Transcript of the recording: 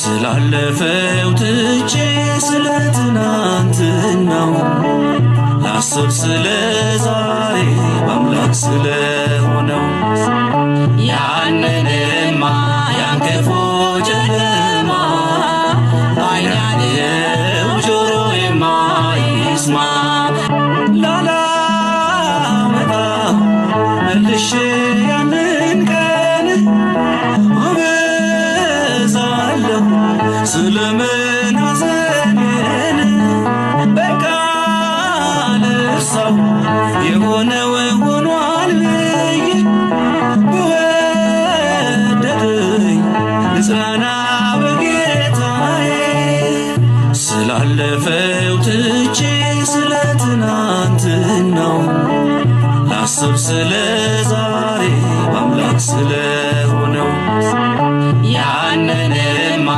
ስላለፈው ትቼ ስለ ትናንትናው ላስብ ስለ ዛሬ በአምላክ ስለሆነው። ያንንማ ያን ክፉ ጨለማ ዓይን ያየው ጆሮዬማ ይስማ፣ ላላመጣ መልሼ ያንን ቀን አበዛለሁ ስለምን ሐዘኔን። በቃ ልርሳው የሆነው ሆኗል ብዬ በወደደኝ ልጽናና በጌታዬ። ስላለፈው ትቼ ስለ ትናንትናው ላስብ ስለ ዛሬ በአምላክ ስለ